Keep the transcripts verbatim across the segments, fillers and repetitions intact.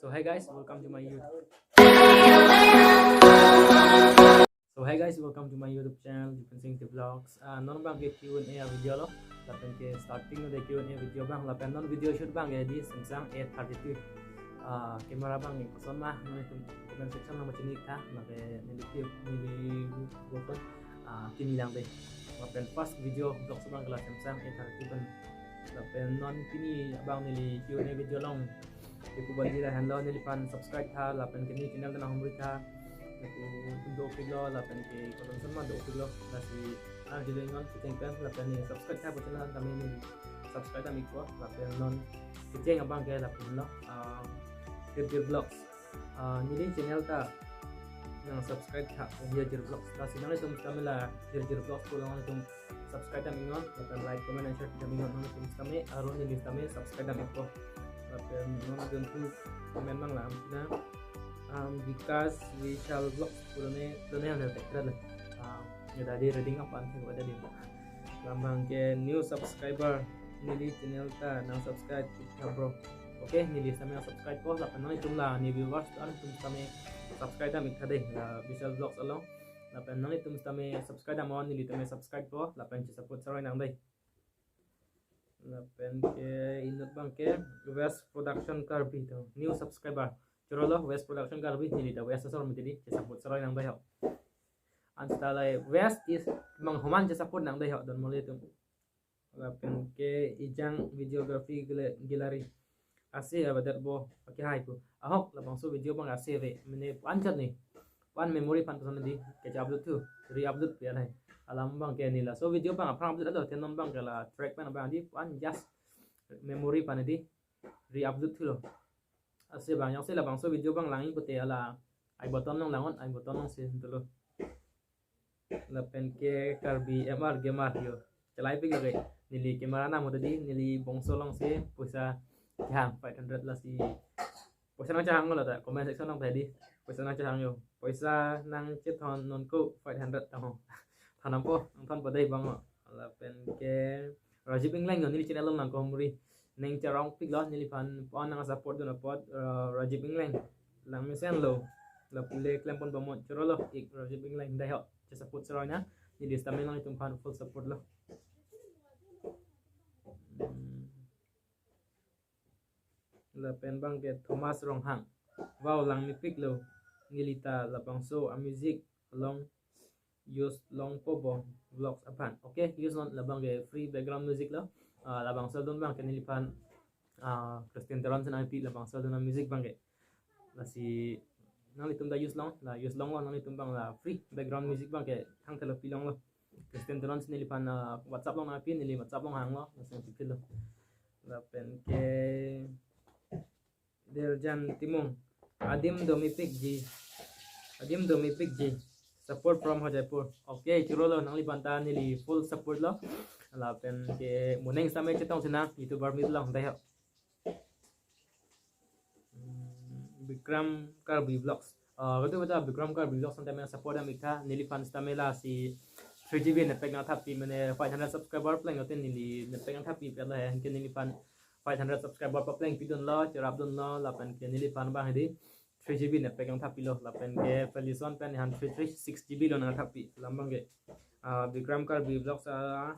So hi guys, welcome to my YouTube. So hi guys, welcome to my YouTube channel, Jupin Singh Vlogs. Ah, non abang ke Q and A video lo. Lapen ke starting lo de Q and A video abang. Lapen non video shoot abang ke di Samsung A thirty-two. Ah, camera abang ke koson ma, non itum comment section along pachini tha. Lapen neli Q, neli bokon, ah, kini lang de. Lapen first video vlog abang ke la Samsung A thirty-two pen. Lapen non pini abang neli Q and A video along ipu bali lahenlo, neliphan subscribe tha, lapen ke neli channel ta nanghumri tha. Ipu do-opik lo, lapen ke koson koson ma do-opik lo. Lasi arjulo non kecheng pen, lapen neli subscribe tha pu channel tame neli subscribe dam ikpo, lapen non kecheng abang ke lapu lo, ah, Jirjir Vlogs. Ah, neli channel ta nang subscribe tha, Jirjir Vlogs. Lasi nanglitum tame la Jirjir Vlogs pu along itum subscribe dam iknon, lapen like, comment and share dam iknon, nanglitum tame, aron neli tame subscribe dam ikpo. Lapen non itum tu comment abang lam na, um, Vikas Vishal Vlogs pu lone, lone hal tek krat le. Um, ya tadi reading apa ante ko tadi. Alam abang ke new subscriber, neli channel ta nang subscribe ik tha bro. Okay, neli tame nang subscribe po, lapen non itum la ne viewers, alanglitum tame subscribe dam ik tha de, la Vishal Vlogs along. Lapen non itum tame subscribe dam iknon, neli tame subscribe po, lapen che-support saroi nang de. Lapen ke inut abang ke West Production Karbi to, new subscriber. Choro lo West Production Karbi, neli ta West asor mati di, che-support saroi nang de ho. Ansta lai West is mang homan che-support nang de ho, don mole itum. Lapen ke Ijang Videography Gala-, Gallery. Ase avedet bo, pakai hai pu. Ahok, labangso video abang ase ave. Mane pu-an chot ne. Pu-an memory aphan pu son di, kache-upload thu, re-upload pu ya nai. Alam abang ke neli laso video abang aphrang upload lo, te non abang ke la track pen abang di, pu-an just memory aphan di, re-upload thu lo. Ase abang, jongsi labangso video abang langji pute la I button along lang non, I button along si tulo. Lapen ke Karbi M R Gamer yo. Chelai pik lagi. Neli camera nang mati di, neli bangso along si poisa kehang five hundred lasi. Poisa nang chehang lo ta, comment section along tha di. Poisa nang chehang yo. Poisa nang chethon non ko five hundred tang ho. Thanam po, nang thon padai bang ho. Lapen ke Rajiv Engleng yo, neli channel along nang kohumri. Ning cherong pik lo, neliphan pu-an nang support dun apot, eh, Rajiv Engleng. Lang mesen lo. Lapu le klem pon bamot, choro lo ik Rajiv Engleng dai ho. Che-support saroi nang. Neli tame nanglitum aphan full support lo. Hmm. Lapen abang ke Thomas Ronghang. Wow, lang mepik lo. Neli ta labangso a-music along use longpo bo vlogs aphan. Okay, use non, labang ke free background music lo. Ah, labangso adon abang ke neliphan, ah, Christian Teron si nangpi labangso adon a-music abang ke. Lasi nanglitum ta use long, la use long lo nanglitum abang, la free background music abang ke thangthelo pilong lo. Christian Teron si neliphan, ah, WhatsApp along nangpi, neli WhatsApp along hang lo, lasi nangpi lo. Lapen ke Derjan Timung. Adim do mepik ji. Adim do mepik ji. Support from Hojaipur. Okay, choro lo, nangliphan ta neli full support lo. Lapen ke moning sitame chetong sinang, YouTuber meet long dai ho. Hmm, Bikram Karbi Vlogs. Ah, kado kado Bikram Karbi Vlogs tame support dam ik tha, neliphan sitame lasi three G B net pack nangthappi, mane five hundred subscriber pleng lote neli net pack nangthappi pet lo he, anke neliphan five hundred subscriber papleng pidun lo, cherap dun lo, lapen ke neliphan abang hedi three G B net pack nangthappi lo, lapen ke Felison pen han three three six G B lo nangthappi, alam abang ke. Ah, Bikram Karbi Vlogs, ah,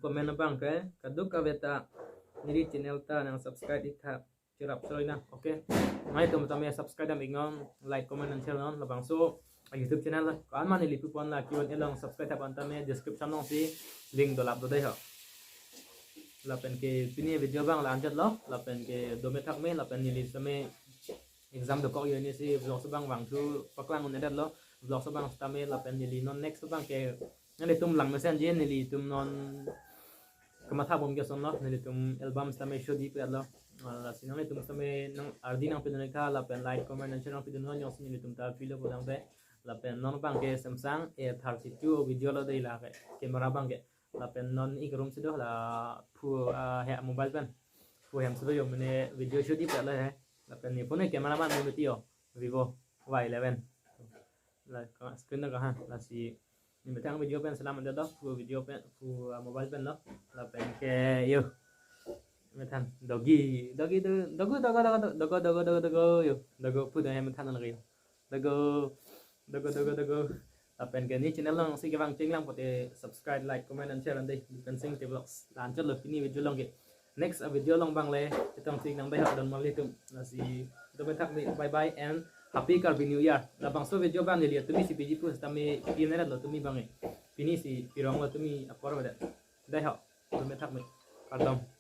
comment abang ke, kaduk kave ta, neli channel ta nang subscribe ik tha, cherap saroi nang, okay. Nanglitum tame subscribe dam ik non, like, comment and share non, labangso a-YouTube channel lo. Ko-an ma neli pu pon la Q and A along subscribe tha pu an tame description along si link dolap do dai ho. Lapen ke pini video abang la-an chot lo, lapen ke dome thak me, lapen neli tame exam dokok yo ni si vlogs abang vangthu paklang un-edet lo, vlogs abang sitame, lapen neli non next abang ke nanglitum lang mesen ji, nelitum non kamatha bom ke ason lo, nelitum album sitame shoot di pet lo. Ah, lasi nanglitum sitame nang ardi nangpidun ik tha, lapen like, comment and share nangpidun non, jongsi nelitum ta pilo pulang te. Lapen non abang ke Samsung A thirty-two video lo dei, la ke camera abang ke. Lapen non ik room si do, la phu, ah, he mobile pen. Phu hem si do yo, mane video shoot di pet lo he. Lapen ne phone camera man mo meti yo, Vivo Y eleven. La ka screen na ka ha, lasi ne methang video pen selam anda do, phu video pen, phu, ah, mobile pen lo. Lapen ke yo. Methan dogi, dogi, dogi, dogo, dogo, dogo, dogo, dogo, dogo, dogo, yo. Dogo pu dak hem methan lagi, yo. Dogo, dogo, dogo, dogo. Lapen ke ne channel alongsi kevang chenglang pote subscribe, like, comment and share ante Dipen Sing T Vlogs. La-anchot lo pini video along ke. Next a video along abang le chetongsi nang dei ho don mali tum. Lasi dome thakme, bye bye and happy Karbi New Year. Labangso video abang neli tumi si piji pu sitame pi neret lo tumi abang e. Pini si pirong lo tumi apor beda. Dei ho, dome thakme. Kardom.